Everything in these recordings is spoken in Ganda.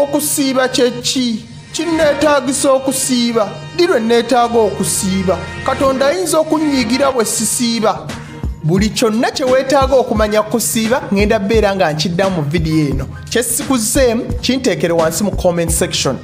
Okusiiba kye ki? Kinneetaagisa okusiiba? Ddi lwe neetaaga okusiiba? Katonda ayinza okunnyiigira bwe sisiiba? Buli kyonna kye weetaaga okumanya kusiiba ngenda bbeera nga nkiddamu mu vidiyo eno. Kye sikuzeemu kinteekere wansi mu comment section.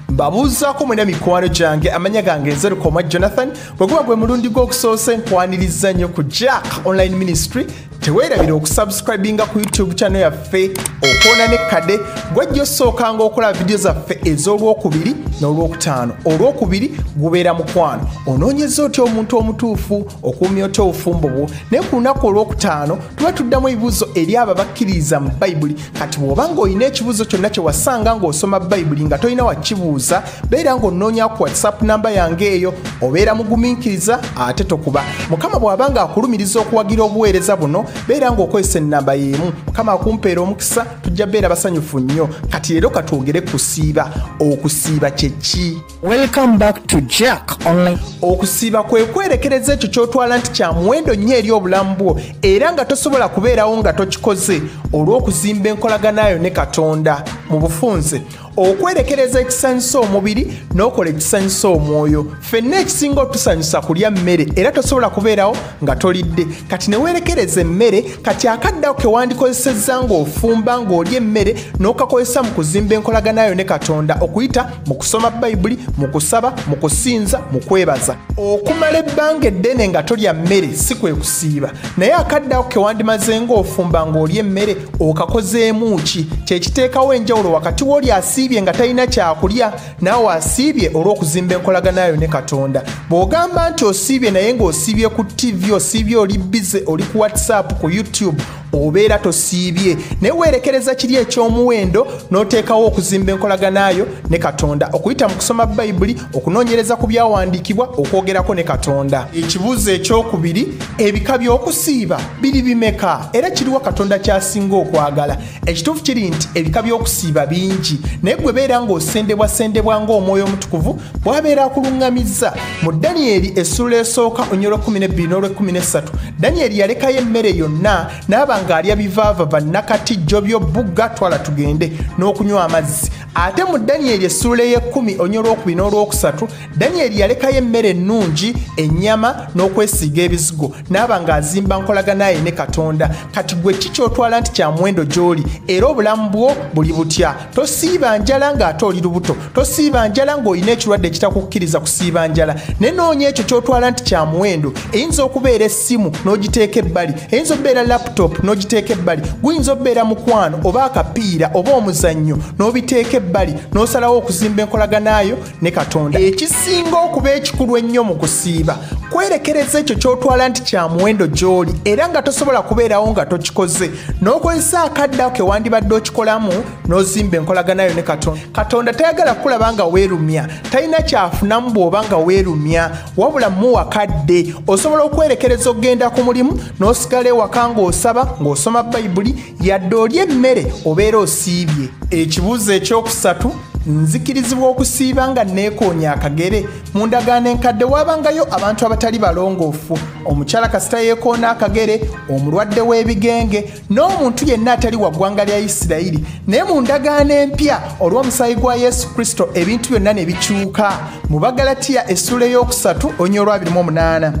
Mbabuuzaako mwena mikwano gyange, amanya gange nze Lukoma Jonathan. Bwe guba gwe mulundi gw'okusoose nkwaniriza nnyo ku Jack Online Ministry. Teweerabira okusubscribinga ku YouTube channel yaffe okwona ne kade gwajja osookanga okola vidiyo zaffe ez'olwokubiri n'olwokutaano. Olwokubiri gubeera mukwano, onoonyeza otya omuntu omutuufu, okuumya otya obufumbo bwo. Naye ku lunaku olwokutaano tuba tuddamu ebibuuzo eri abo abakkiririza mu Bayibuli. Kati bw'oba ng'olina ekibuuzo kyonna kye wasanga ng'osoma Bayibuli nga tolina wakibuuza, beera ng'onoonya ku WhatsApp namba yange eyo, obeera mugumiikiriza ate tokuba. Mukama bw'aba ng'akulumiriza okuwagira obuweereza buno, beera ng'okozesa ennamba y'emu. Mukama akumpeera omukisa, tujja beera basanyufu nnyo. Kati leero katwogere kusiiba. Okusiiba kye ki? Welcome back to Jack Online. Okusiiba kwe kwerekereza ekyo ky'otwala nti kya muwendo nnyo eri obulamu bwo, era nga tosobola kubeerawo nga tokikoze olw'okuzimba enkolagana yo ne Katonda. Mu bufunze, okwerekereza ekisanyusa omubiri n'okola ekisanyusa omwoyo. Ffenna ekisinga otusanyusa kulya mmere, era tosobola kubeerawo nga tolidde. Kati ne weerekereza emmere, kati akadde ke wandikozesezza ng'ofumba ng'olya emmere n'okakozesa mu kuzimba enkolagana yo ne Katonda, okuyita mu kusoma Bayibuli, mu kusaba, mu kusinza, mu kwebaza. Okumala ebbanga eddene nga tolya mmere si kwe kusiiba, naye akadde ako ke wandimaze ng'ofumba ng'olya emmere okakozeemu ki? Kye kiteekawo enjawulo wakati w'oli asiibye nga talina kyakulya naawe asiibye olw'okuzimba enkolagana yo ne Katonda. Bw'ogamba nti osiibye naye ng'osiibye ku TV, osiibye oli bize, oli ku WhatsApp, ku YouTube, obeera tosiibye. Naye weerekereza kiri eky'omuwendo n'oteekawo okuzimba enkolagana yo ne Katonda, okuyita mu kusoma Bayibuli, okunoonyereza ku byawandiikibwa, okwogerako ne Katonda. Ekibuuzo ekyokubiri, ebika by'okusiiba biri bimeka era kiriwa Katonda ky'asinga okwagala? Ekituufu kiri nti ebika by'okusiiba bingi, naye gwe beera ng'osendebwasendebwa ng'Omwoyo Omutukuvu bw'abeera akuluŋŋamizza. Mu Danyeri essuula esooka onyolwa 12 n'olw'ekkumi n'essatu, Danyeri yalekayo emmere yonna n'aba ng'alya bivaavava, nakatijjo by'obugga, twala tugende, n'okunywa amazzi. Ate mu Danyeri essuula ey'ekkumi onyolwa okubiri n'olwokusatu, Danyeri yalekayo emmere ennungi, ennyama n'okwesiiga ebizigo, n'aba ng'azimba nkolagana ye ne Katonda. Kati gwe ki ky'otwala nti kya muwendo gy'oli, era obulamu bwo buli butya? Tosiiba njala ng'ate oli lubuto, tosiiba njala ng'olina ekirwadde ekitakukkiriza kusiiba njala, naye noonya ekyo ky'otwala nti kya muwendo. Eyinza okubeera essimu n'ogiteeka ebbali, eyinza okubeera laptop n'ogiteeka ebbali, guyinza okubeera mukwano oba akapiira oba omuzannyo n'obiteeka ebbali n'osalawo okuzimba enkolaganayo ne Katonda. Ekisinga okuba ekikulu ennyo mu kusiiba kwerekereza ekyo ky'otwala nti kya muwendo gy'oli era nga tosobola kubeerawo nga tokikoze, n'okozesa akadde ako ke wandibadde okikolamu n'ozimba enkolaganayo ne Katonda. Katonda tayagala kulaba nga weerumya, talina kyafunamu bw'oba nga weerumya, wabula muwa kadde. Osobola okwerekereza okugenda ku mulimu n'osigala ewaka ng'osaba, ng'osoma Bayibuli, yadde olya emmere obeera osiibye. Ekibuuzo ekyokusatu, nzikirizibwa okusiiba nga neekoonya akagere? Mu ndagaano enkadde waabangayo abantu abatali balongoofu. Omukyala kasita yeekoona akagere, omulwadde w'ebigenge n'omuntu yenna atali wa ggwanga lya Isirayiri. Naye mu ndagaano empya, olw'omusaayi gwa Yesu Kristo, ebintu byonna ne bikyuka. Mu Bagalatiya essuula ey'okusatu onya olwa 28,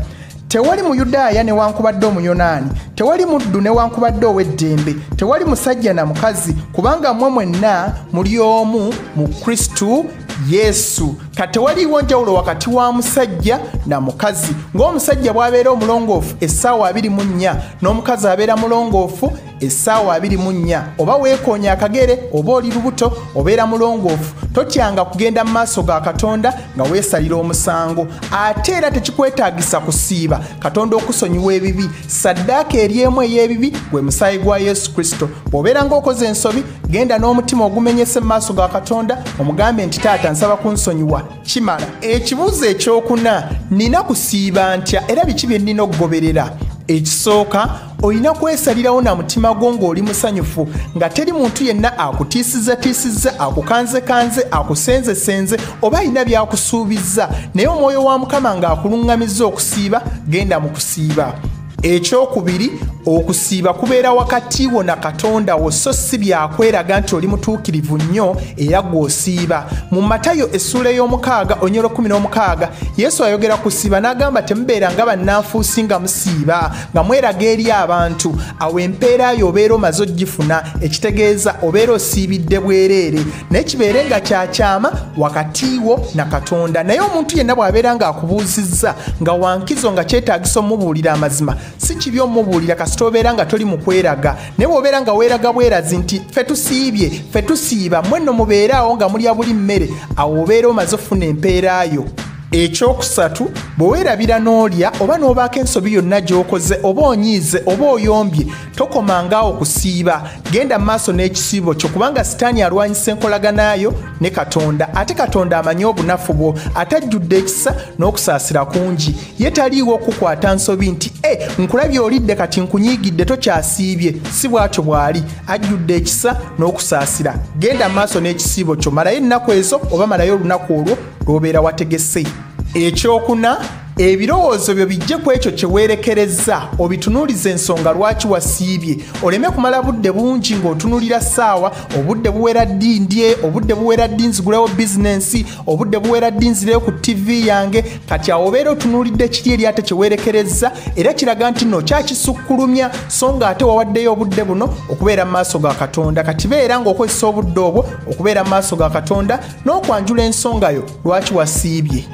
tewali Muyudaaya newankubadde Omuyonaani, tewali muddu newankubadde ow'eddembe, tewali musajja na mukazi, kubanga mmwe mwenna muli omu mu Kristo Yesu. Kati tewaliiwo njawulo wakati wa musajja na mukazi. Ng'omusajja bw'abeera omulongoofu essaawa 24, n'omukazi abeera mulongoofu essaawa 24. Oba weekoonya akagere oba oli lubuto, obeera mulongoofu. Totyanga kugenda mu maaso ga Katonda nga weesalira omusango. Ate era tekikwetaagisa kusiiba Katonda okusonyiwa ebibi. Saddaaka eri emu ey'ebibi, gwe musaayi gwa Yesu Kristo. Bw'obeera ng'okoze ensobi, genda n'omutima ogumenyese mu maaso ga Katonda, omugambe nti, "Taata, nsaba kunsonyiwa." Kimala. Ekibuuzo ekyokuna, nina kusiiba ntya era biki bye nnina okugoberera? Ekisooka, olina kwesalirawo na mutima gwo ng'oli musanyufu, nga teri muntu yenna akutiisizatiisizza, akukanzekanze, akusenzesenze oba alina by'akusuubizza, naye Omwoyo wa Mukama ng'akuluŋŋamizza okusiiba, genda mu kusiiba. Ekyokubiri, Okusiiba kubeera wakati wo na Katonda wo, so si byakweraga nti oli mutuukirivu nnyo era gw'osiiba. Mu Matayo essuula ey'omukaaga onyolo 16, Yesu ayogera kusiiba n'agamba temubeera nga bannanfuusi nga musiiba nga mweraga eri abantu, awo empeera yo obeera omaze ogifuna, ekitegeeza obeera osiibidde bwereere, naye kibeere nga kyakyama wakati wo na Katonda. Naye omuntu yenna bw'abeera ng'akubuuzizza nga wankizo nga kyetaagisa omubuulira amazima, si kibi omubuulira kasita obeera nga toli mu kweraga. Naye bw'obeera nga weeraga bwerazi nti ffe tusiibye, ffe tusiiba, mmwe nno mubeere awo nga mulya buli mmere, awo obeera omaze ofuna empeera yo. Ekyokusatu, bwe weerabira n'olya oba n'obaako ensobi yonna gy'okoze oba onyiize oba oyombye, tokomangaawo kusiiba, genda mu maaso n'ekisiibo kyo, kubanga Sitaani alwanyisa enkolaganayo ne Katonda, ate Katonda amanyi obunafu bwo, ate ajjudde ekisa n'okusaasira kungi. Ye taliiwo okukwata nsobi nti nkulabye olidde kati nkunyiigidde tokyasiibye. Si bw'atyo bw'ali, ajjudde ekisa n'okusaasira. Genda mu maaso n'ekisiibo kyo, malayo ennaku ezo oba malayo olunaku olwo lw'obeera wategese. Ekyokuna, ebirowoozo byo bijje ku ekyo kye weerekerezza, obitunuulize ensonga lwaki wasiibye, oleme kumala budde bungi ng'otunuulira ssaawa, obudde buwera ddi ndye, obudde buwera ddi nzigulewo bizinensi, obudde buwera ddi nzireyo ku TV yange. Kati awo obeera otunuulidde kiri eri ate kye weerekerezza, era kiraga nti nno kyakisukkulumya, so ng'ate wawaddeyo obudde buno okubeera mu maaso ga Katonda. Kati beera ng'okozesa obudde obwo okubeera mu maaso ga Katonda n'okwanjula ensonga yo lwaki wasiibye.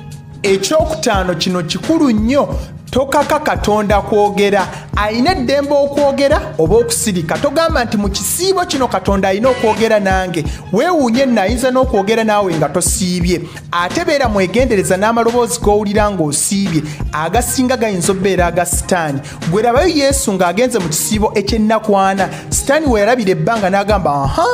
Ekyokutaano, kino kikulu nnyo, tokaka Katonda kwogera. Alina eddembe okwogera oba okusirika. Togamba nti mu kisiibo kino Katonda alina okwogera nange. Weewuunye nno ayinza n'okwogera naawe nga tosiibye. Ate beera mwegendereza n'amaloboozi g'owulira ng'osiibye, agasinga gayinza okubeera aga Sitaani. Gwe labayo Yesu ng'agenze mu kisiibo eky'ennaku ana, Sitaani we yalabira ebbanga n'agamba aha,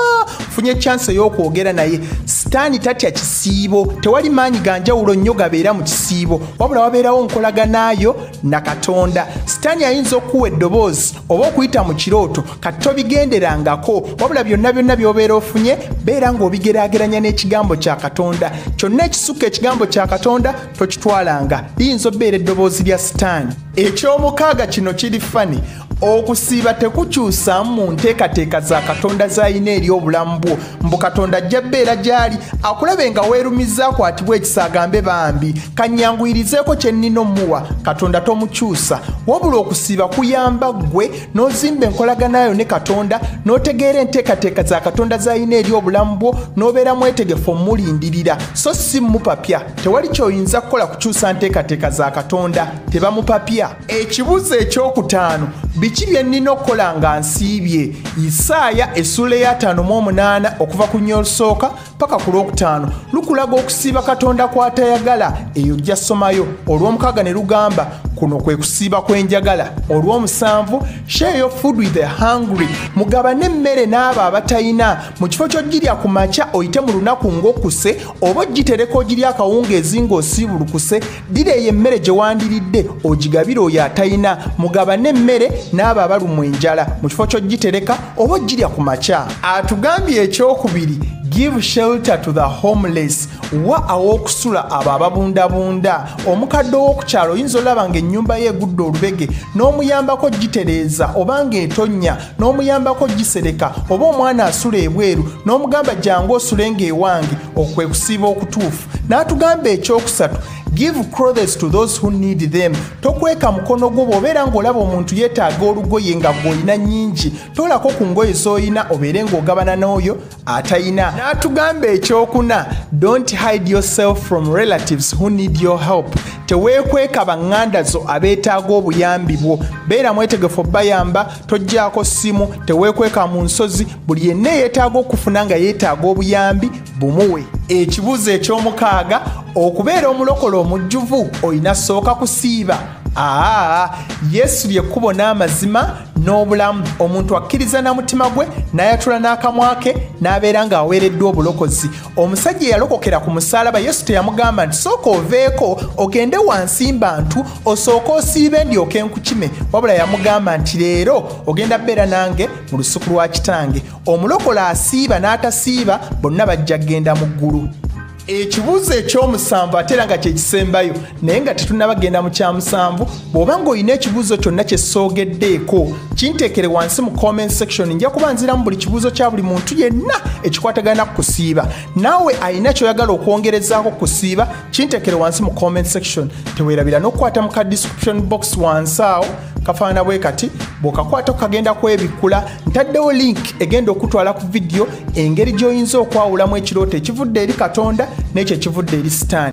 nfunye chance ey'okwogera naye. Sitaani tatya kisiibo, tewali maanyi ga njawulo nnyo gabeera mu kisiibo, wabula wabeerawo nkolaganayo na Katonda. Sitaani ayinza okuwa eddoboozi oba okuyita mu kirooto, kati tobigenderangako, wabula byonna byonna by'obeera ofunye beera ng'obigeraageranya n'ekigambo kya Katonda. Kyonna ekisukka ekigambo kya Katonda tokitwalanga, liyinza okubeera eddoboozi lya Sitaani. Ekyomukaaga kino kiri fani, okusiiba tekukyusaamu mu nteekateeka za Katonda z'alina eri obulamu bwo. Mbu Katonda ajja bbeera gy'ali akulabe nga weerumizza akwatibwa ekisa agambe bambi kannyanguyirizeeko kye nnina omuwa. Katonda tomukyusa, wabula okusiiba kuyamba ggwe n'ozimba enkolaganayo ne Katonda, n'otegeera enteekateeka za Katonda z'alina eri obulamu bwo, n'obeera mwetegefu omulindirira, so si mupapya. Tewali ky'oyinza kukola kukyusa nteekateeka za Katonda, tebamupapya. Ekibuuzo ekyokutaano, biki bye nnina okukola nga nsiibye? Isaaya essuula eya 58 okuva ku nnya olusooka paka ku lwokutaano lukulaga okusiiba Katonda kw'atayagala. Eyo ojja ssomayo. Olw'omukaaga ne lugamba kuno kwe kusiiba kw'enjagala. Olw'omusanvu, share your food with the hungry, mugabane emmere n'abo abatayina. Mu kifo ky'ogirya ku makya oyite mu lunaku ng'okkuse, oba ogitereka ogirya akawungeezi ng'osiibulukuse, ddira eyo emmere gye wandiridde ogigabire oyo atayina. Mugabane emmere n'abo abalumwa enjala, mu kifo ky'ogitereka oba ogirya ku makya. Atugambye ekyokubiri, give shelter to the homeless, wa aw'okusula abo ababundabunda. Omukadde ow'okukyalo oyinza olaba ng'ennyumba ye egudde olubege, n'omuyambako gitereeza, oba ng'etonnya n'omuyambako gisereka, oba omwana asula ebweru n'omugamba jangu osule ng'ewange. Okwe kusiiba okutuufu. N'atugamba ekyokusatu, give clothes to those who need them, tokweka mukono gwo bw'obeera ng'olaba omuntu yeetaaga olugoye nga gw'olina nnyingi, toolako ku ngoye z'olina obeere ng'ogabana n'oyo atayina. N'atugamba ekyokuna, don't hide yourself from relatives who need your help, teweekweka baŋŋanda zo abeetaaga obuyambi bwo, beera mwetegefu obbayamba, toggyaako ssimu, teweekweka mu nsozi, buli yenna eyeetaaga okufuna nga yeetaaga obuyambi bumuwe. Ekibuuzo ekyomukaaga, okubeera omulokole omujjuvu olina sooka kusiiba. Yesu ly'ekkubo n'amazima n'obulamu. Omuntu akkiriza na mutima gwe n'ayatula n'akamwa ke n'abeera ng'aweereddwa obulokozi. Omusajja eyalokokera ku musaalaba, Yesu teyamugamba nti sooka oveeko ogende wansi mbantu osooke osiibe ndyoke nkukime, wabula yamugamba nti leero ogenda bbeera nange mu lusuku lwa kitange. Omulokole asiiba n'atasiiba bonna bajja kgenda mu ggulu. Ekibuuzo ekyomusanvu ate era nga kye kisembayo, naye nga tetunnabagenda mu kyamusanvu, bw'oba ng'olina ekibuuzo kyonna kye soogeddeeko, Kinteekere wansi mu comment section, nja kuba nziramu buli kibuuzo kya buli muntu yenna ekikwatagana ku kusiiba. Naawe alina ky'oyagala okwongerezaako ku kusiiba, kinteekere wansi mu comment section. Teweerabira n'okukwata mu ka description box wansi awo kafaanana bwe kati, bw'okakwata kagenda kwebikkula. Ntaddewo link egenda okutwala ku vidiyo engeri gy'oyinza okwawulamu ekirooto ekivudde eri Katonda n'ekyo ekivudde eri Sitaani.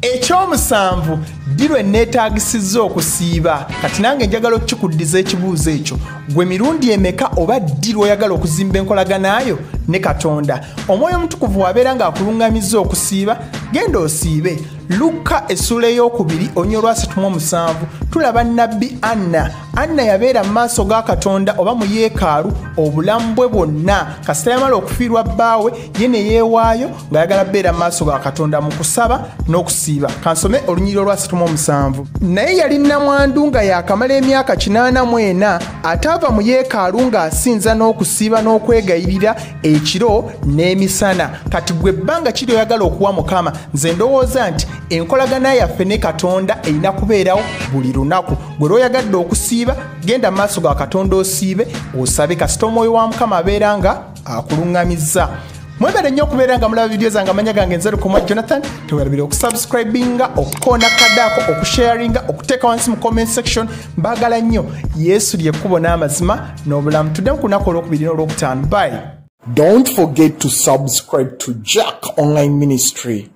Ekyomusanvu, ddi lwe neetaagisizza okusiiba? Kati nange njagala okukikuddiza ekibuuzo ekyo. Gwe mirundi emeka oba ddi lw'oyagala okuzimba enkolaganayo ne Katonda? Omwoyo Omutukuvu abeera ng'akuluŋŋamizza okusiiba, genda osiibe. Luka essula 2 olunyiriri 37 tulaba nnabbi Anna. Anna yabeera mu maaso ga Katonda oba mu yeekaalu obulamu bwe bwonna. Kasita yamala okufiirwa bbaawe, ye ne yeewaayo ng'ayagala beera mu maaso ga Katonda mu kusaba n'okusiiba. Kansome olunyiriri 37. Naye yali nnamwandu nga yaakamala emyaka 84, ataava mu yeekaalu ng'asinza n'okusiiba n'okwegayirira ekiro n'emisana. Kati gwe ebbanga kiri oyagala okuwa Mukama? Nze ndowooza nti enkolagana yaffe ne Katonda erina kubeerawo buli lunaku. Gwe lw'oyagadde okusiiba, genda mu maaso ga Katonda osiibe, osabe. Kasita omwoyo wa Mukama abeera nga akuluŋŋamizza. Mwebale nnyo okubeera nga mulaba vidiyo zange. Amanya gange nze Lukomwa Jonathan. Tewerabira okusubscribinga, okukoona kadaako, okusharinga, okuteeka wansi mu comment section. Mbaagala nnyo. Yesu lyekkubo n'amazima n'obulamu. Tuddemu ku lunaku olwokubiri n'olwokutaano. Bye. Don't forget to subscribe to Jack Online Ministry.